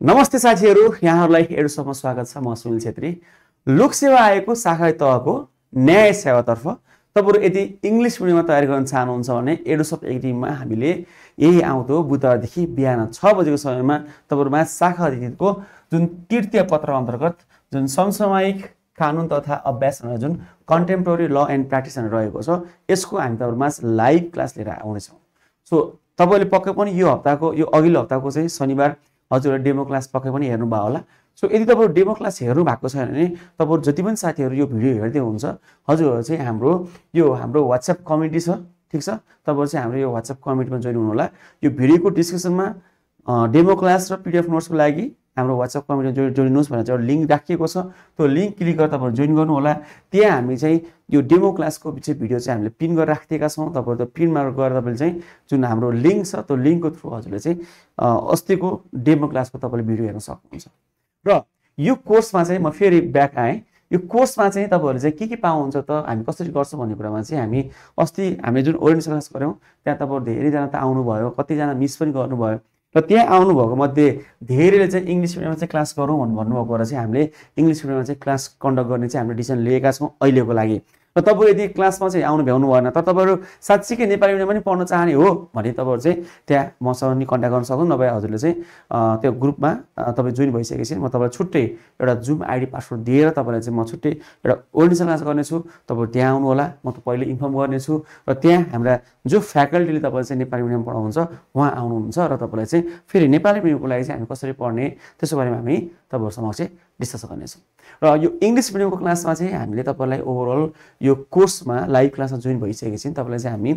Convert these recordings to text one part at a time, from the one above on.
नमस्ते साथीहरू, यहाँहरूलाई एडुसपमा स्वागत छ। म सुनिल छेत्री। लोकसेवा आयोगको शाखा तहको न्याय सेवातर्फ तपाईहरु यदि इंग्लिश मिडियममा तयारी गर्न चाहनुहुन्छ भने एडुसप एकेडमीमा हामीले यही आउँदो बुधबारदेखि बिहान 6 बजेको समयमा तपाईहरुमा शाखा अधिकृतको जुन तृतीय पत्र अन्तर्गत जुन समसामयिक कानुन तथा अभ्यास जुन कन्टेम्पोरेरी ल एन्ड प्र्याक्टिस रहेको छ, यसको हामी तपाईहरुमा लाइभ क्लास लिएर आउनेछौँ। सो तपाईले पक्कै पनि यो अघिल्लो हप्ताको चाहिँ शनिबार हजुरले डेमो क्लास पक्कै पनि हेर्नु भयो होला। सो यदि तपाईहरु डेमो क्लास हेर्नु भएको छैन भने तपाईहरु जति पनि साथीहरु यो भिडियो हेर्दै हुनुहुन्छ, हजुरहरु चाहिँ हाम्रो WhatsApp कम्युनिटी छ, ठीक छ। तपाईहरु चाहिँ हाम्रो यो WhatsApp कम्युनिटीमा जोइन हुनु होला। यो भिडियोको डिस्क्रिप्सनमा डेमो क्लास र पीडीएफ नोट्सको लागि हाम्रो WhatsApp कम्युनिटीमा जोइनुहोस् भनेर चाहिँ लिंक राखिएको छ। त्यो लिंक क्लिक गरेर तपाईहरु जोइन गर्नु होला। त्यहाँ हामी चाहिँ यो डेमो क्लासको चाहिँ भिडियो चाहिँ हामीले पिन गरेर राखेका छौं। तपाईहरु त्यो पिनमा गएर तपाईले चाहिँ जुन हाम्रो लिंक छ त्यो लिंकको थ्रु हजुरले चाहिँ अस्तिको डेमो क्लासको तपाईले भिडियो हेर्न सक्नुहुन्छ। र यो कोर्समा चाहिँ म फेरि ब्याक आएँ। यो कोर्समा चाहिँ तपाईहरुले चाहिँ के पाउनुहुन्छ त, हामी कसरी गर्छौं भन्ने कुरामा चाहिँ हामी अस्ति हामीले जुन ओरिएन्टेसन क्लास गर्यौं त्यहाँ तपाईहरु धेरै जना त आउनु भयो, कति जना मिस पनि गर्नु भयो। र त्यहाँ आउनु भएको मध्ये धेरैले चाहिँ इंग्लिश मिडियममा चाहिँ क्लास गरौँ भन्नुभएको भएर चाहिँ हामीले इंग्लिश मिडियममा चाहिँ क्लास कन्डक्ट गर्ने चाहिँ हामीले डिसिजन लिएका छौं अहिलेको लागि। र तपाईहरु यदि क्लासमा चाहिँ आउनु भ्याउनु भएन त तपाईहरु साच्चै नेपाली मिडियम पनि पढ्न चाहने हो भने तपाईहरु चाहिँ त्यहाँ मसँग नि कन्ट्याक्ट गर्न सक्नुहुन्छ। नभए हजुरले चाहिँ त्यो ग्रुपमा तपाई जोइन भइसकेपछि म तपाईलाई छुट्टै एउटा जुम आईडी पासवर्ड दिएर तपाईलाई चाहिँ म छुट्टै एउटा ओरिएन्टेसन क्लास गर्नेछु। तपाईहरु त्यहाँ आउनु होला, म त पहिले इन्फर्म गर्नेछु। र त्यहाँ हाम्रा जो फ्याकल्टीले तपाईलाई चाहिँ नेपाली मिडियम पढाउनुहुन्छ उहाँ आउनुहुन्छ र तपाईलाई चाहिँ फेरि नेपाली मिडियमको लागि चाहिँ हामी कसरी पढ्ने त्यसको बारेमा हामी तपाईहरु समक्ष डिस्कस गर्नेछौँ। र यो इंग्लिश मिडियमको क्लासमा चाहिँ हामीले तपाईलाई ओभरअल यो कोर्समा लाइभ क्लासमा जोइन भइसकेपछि तपाईलाई चाहिँ हामी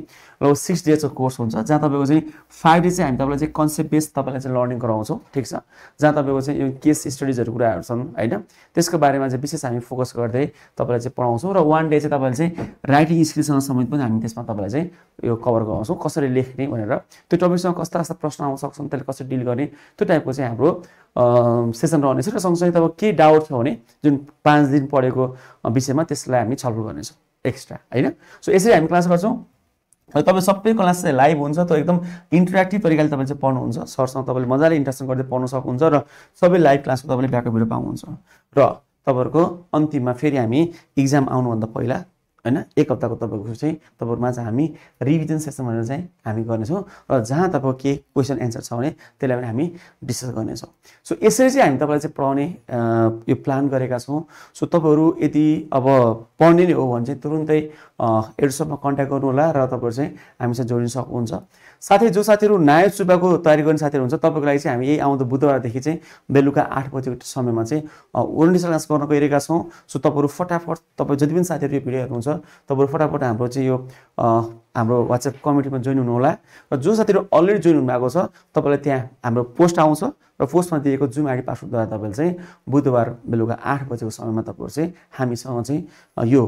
लगभग 6 डेजको कोर्स हुन्छ, जहाँ तपाईको चाहिँ 5 डे चाहिँ हामी तपाईलाई चाहिँ कन्सेप्ट बेस्ड तपाईलाई चाहिँ लर्निङ गराउँछौँ, ठीक छ। जहाँ तपाईको चाहिँ यो केस स्टडीजहरु कुराहरु छन् हैन, त्यसको बारेमा चाहिँ विशेष हामी फोकस गर्दै तपाईलाई चाहिँ पढाउँछौँ। र 1 डे चाहिँ तपाईले चाहिँ राइटिङ स्किलसँग समेत पनि हामी त्यसमा तपाईलाई चाहिँ यो कभर गराउँछौँ, कसरी लेख्ने भनेर, त्यो टपिकसँग कस्ता कस्ता प्रश्न आउन सक्छन्, त्यसले कसरी डिल गर्ने, त्यो टाइपको चाहिँ हाम्रो सेसन रहनेछ। र सँगसँगै तपाईको के डाउट छ भने जुन 5 दिन पढेको विषयमा त्यसलाई हामी छलफल गर्नेछौँ एक्स्ट्रा हैन। सो यसरी हामी क्लास गर्छौँ। र तपाईं सबै क्लास चाहिँ लाइभ हुन्छ, त्यो एकदम इन्टरेक्टिभ तरिकाले तपाईले चाहिँ पढ्नुहुन्छ। सरसँग तपाईले मजाले इन्टरेक्सन गर्दै पढ्न सक्नुहुन्छ र सबै लाइभ क्लासको तपाईले ब्याकअप भिडियो पाउनुहुन्छ। र तपाईहरुको अन्तिममा फेरि हामी एक्जाम आउनुभन्दा पहिला हैन 1 हप्ताको तपाईको चाहिँ तपाईहरुमा चाहिँ हामी रिभिजन सेसन भनेर चाहिँ हामी गर्नेछौँ। र जहाँ तपाईको के क्वेशन एन्सर छ भने त्यसलाई पनि हामी डिस्कस गर्नेछौँ। सो यसरी चाहिँ हामी तपाईलाई चाहिँ पढाउने यो प्लान गरेका छौँ। सो तपाईहरु यदि अब पढ्ने नै हो भने चाहिँ तुरुन्तै एडुसपमा कन्ट्याक्ट गर्नु होला र तपाईहरु चाहिँ हामीसँग जोडिन सक्नुहुन्छ। साथै जो साथीहरु नायब सुब्बाको तयारी गर्ने साथीहरु हुन्छ, तपाईको लागि चाहिँ हामी यही आउँदो बुधबारदेखि चाहिँ बेलुका 8 बजेको समयमा चाहिँ ओरिएन्टेसन क्लास गर्न गइरहेका छौँ। सो तपाईहरु फटाफट तपाई जति पनि साथीहरु यो भिडियो हेर्नुहुन्छ तपाईहरु फटाफट हाम्रो चाहिँ यो हाम्रो WhatsApp कम्युनिटीमा जोइन हुनु होला। र जो साथीहरु अलरेडी जोइन हुनु भएको छ तपाईलाई त्यहाँ हाम्रो पोस्ट आउँछ र पोस्टमा दिएको जुम आईडी पासवर्डद्वारा तपाईले चाहिँ बुधबार बेलुका 8 बजेको समयमा तपाईहरु चाहिँ हामीसँग चाहिँ यो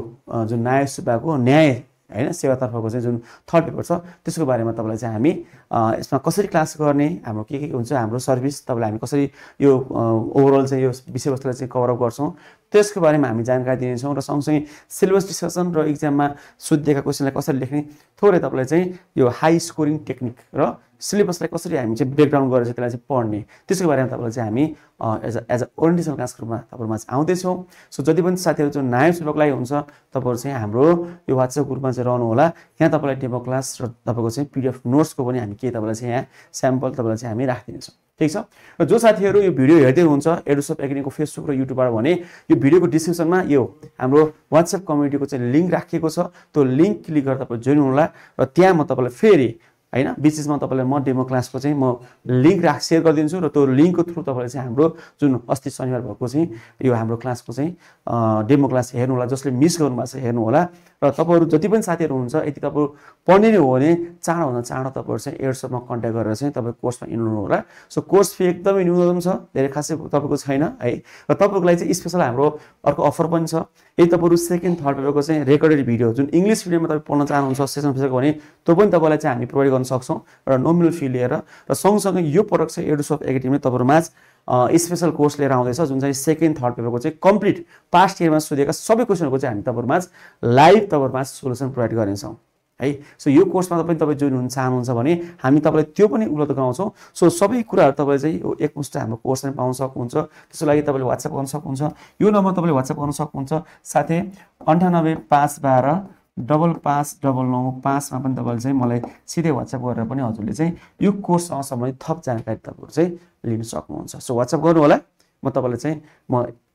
जुन नायब सुब्बाको न्याय हैन सेवातर्फको चाहिँ जुन थर्ड पेपर छ त्यसको बारेमा तपाईलाई चाहिँ हामी यसमा कसरी क्लास गर्ने, हाम्रो के हुन्छ, हाम्रो सर्भिस तपाईलाई हामी कसरी यो ओभरअल चाहिँ यो विषयवस्तुलाई चाहिँ कभर अप गर्छौं त्यसको बारेमा हामी जानकारी दिनेछौँ। र सँगसँगै सिलेबस डिस्कसन र एक्जाममा सोधिएका क्वेशनलाई कसरी लेख्ने, थोरै तपाईलाई चाहिँ यो हाई स्कोरिङ टेक्निक र सिलेबसलाई कसरी हामी चाहिँ ब्रेकडाउन गरेर चाहिँ त्यसलाई चाहिँ पढ्ने त्यसको बारेमा तपाईलाई चाहिँ हामी एज अ ओरिएन्टेसन क्लासको रूपमा तपाईहरुमा चाहिँ आउँदैछौँ। सो जति पनि साथीहरु जो नायब सुब्बाको लागि हुन्छ तपाईहरु चाहिँ हाम्रो यो WhatsApp ग्रुपमा चाहिँ रहनु होला। यहाँ तपाईलाई डेमो क्लास र तपाईको चाहिँ पीडीएफ नोट्सको पनि हामी के तपाईलाई चाहिँ यहाँ स्याम्पल तपाईलाई चाहिँ हामी राखिदिन्छौँ, ठीक छ। र जो साथीहरु यो भिडियो हेर्दै हुनुहुन्छ एडुसप एकेडमीको फेसबुक र युट्युबबाट भने यो भिडियोको डिस्क्रिप्सनमा यो हाम्रो WhatsApp कम्युनिटीको चाहिँ लिंक राखिएको छ, त्यो लिंक क्लिक गरेर तपाईले जोइन हुनु होला। र त्यहाँ म तपाईलाई फेरि हैन बीचमा तपाईलाई म डेमो क्लासको चाहिँ म लिंक शेयर गरिदिन्छु र त्यो लिंकको थ्रु तपाईले चाहिँ हाम्रो जुन अस्ति शनिबार भएको चाहिँ यो हाम्रो क्लासको चाहिँ डेमो क्लास हेर्नु होला। जसले मिस गर्नुभएको छ हेर्नु होला। र तपाईहरु जति पनि साथीहरु हुनुहुन्छ यदि तपाईहरु पढ्ने नै हो भने चाँडो तपाईहरु चाहिँ एडुसपमा कन्ट्याक्ट गरेर चाहिँ तपाई कोर्समा इन्रोल होला। सो कोर्स फी एकदमै न्यूनतम छ, धेरै खासै तपाईको छैन है। र तपाईको लागि चाहिँ स्पेशल हाम्रो अर्को अफर पनि छ। यदि तपाईहरु सेकेन्ड थर्ड पेपरको चाहिँ रेकर्डेड भिडियो जुन इंग्लिश मिडियममा तपाई पढ्न चाहनुहुन्छ सेसन फिसको भने त्यो पनि तपाईलाई चाहिँ हामी प्रोवाइड गर्न सक्छौं र नोमिनल फी लिएर। र सँगसँगै यो प्रोडक्ट चाहिँ एडुसप एकेडमीले तपाईहरुमा स्पेशल कोर्स लिएर आउँदैछ जुन चाहिँ सेकेन्ड थर्ड पेपरको चाहिँ कम्प्लिट पास्ट इयरमा सोधेका सबै क्वेशनहरुको चाहिँ हामी तपाईहरुमा लाइभ तपाईहरुमा सोलुसन प्रोवाइड गर्नेछौँ। है। सो यो कोर्समा पनि तपाईँ जोइन हुन चाहनुहुन्छ भने हामी तपाईँलाई त्यो पनि उपलब्ध गराउँछौँ। सो सबै कुराहरू तपाईँले चाहिँ यो एकमुष्ट हाम्रो कोर्समा पाउन सक्नुहुन्छ। त्यसको लागि तपाईँले वाट्सएप गर्न सक्नुहुन्छ। यो नम्बर तपाईँले वाट्सएप गर्न सक्नुहुन्छ। साथै 9851125599 पनि तपाईँले चाहिँ मलाई सिधै वाट्सएप गरेर पनि हजुरले चाहिँ यो कोर्ससँग सम्बन्धित थप जानकारी तपाईँहरू चाहिँ लिन सक्नुहुन्छ। सो वाट्सएप गर्नु होला। म तपाईँलाई चाहिँ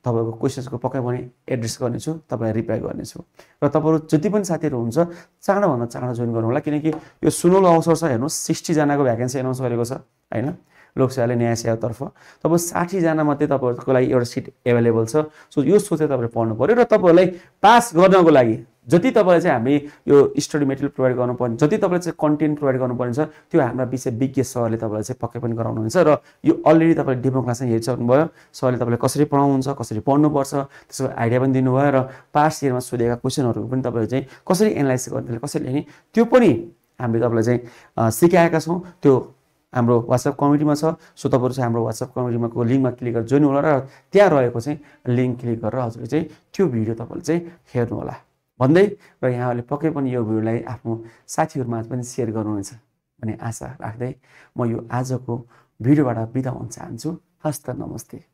तपाईँको क्वेसन्सको पक्कै पनि एड्रेस गर्नेछु, तपाईँलाई रिप्लाई गर्नेछु। र तपाईँहरू जति पनि साथीहरू हुन्छ चाँडोभन्दा चाँडो जोइन गर्नु होला, किनकि यो सुनौलो अवसर छ। हेर्नुहोस् 60 जनाको भ्याकेन्सी एनाउन्स गरेको छ होइन लोकसेवाले न्याय सेवातर्फ। तपाईँ 60 जना मध्ये तपाईँहरूको लागि एउटा सिट एभाइलेबल छ। सो यो सोचेर तपाईँले पढ्नु पऱ्यो र तपाईँहरूलाई पास गर्नको लागि जति तपाईँले चाहिँ हामी यो स्टडी मेटेरियल प्रोभाइड गर्नुपर्ने, जति तपाईँले चाहिँ कन्टेन्ट प्रोभाइड गर्नुपर्ने छ त्यो हाम्रा विषय विज्ञ सरले तपाईँलाई चाहिँ पक्कै पनि गराउनुहुन्छ। र यो अलरेडी तपाईँले डेमो क्लासमा हेरिसक्नुभयो। सरले तपाईँले कसरी पढाउनुहुन्छ, कसरी पढ्नुपर्छ त्यसको आइडिया पनि दिनुभयो र पास्ट इयरमा सोधेका क्वेसनहरू पनि तपाईँले चाहिँ कसरी एनालाइज गर्ने, कसरी लेख्ने त्यो पनि हामीले तपाईँलाई चाहिँ सिकाएका छौँ। त्यो हाम्रो वाट्सएप कम्युनिटीमा छ। सो तपाईँहरू चाहिँ हाम्रो वाट्सएप कम्युनिटीमाको लिङ्कमा क्लिक गरेर जोइन होला र त्यहाँ रहेको चाहिँ लिङ्क क्लिक गरेर हजुरले चाहिँ त्यो भिडियो तपाईँले चाहिँ हेर्नु होला भन्दै र यहाँहरूले पक्कै पनि यो भिडियोलाई आफ्नो साथीहरूमा पनि सेयर गर्नुहुनेछ भन्ने आशा राख्दै म यो आजको भिडियोबाट बिदा हुन चाहन्छु। हस्त नमस्ते।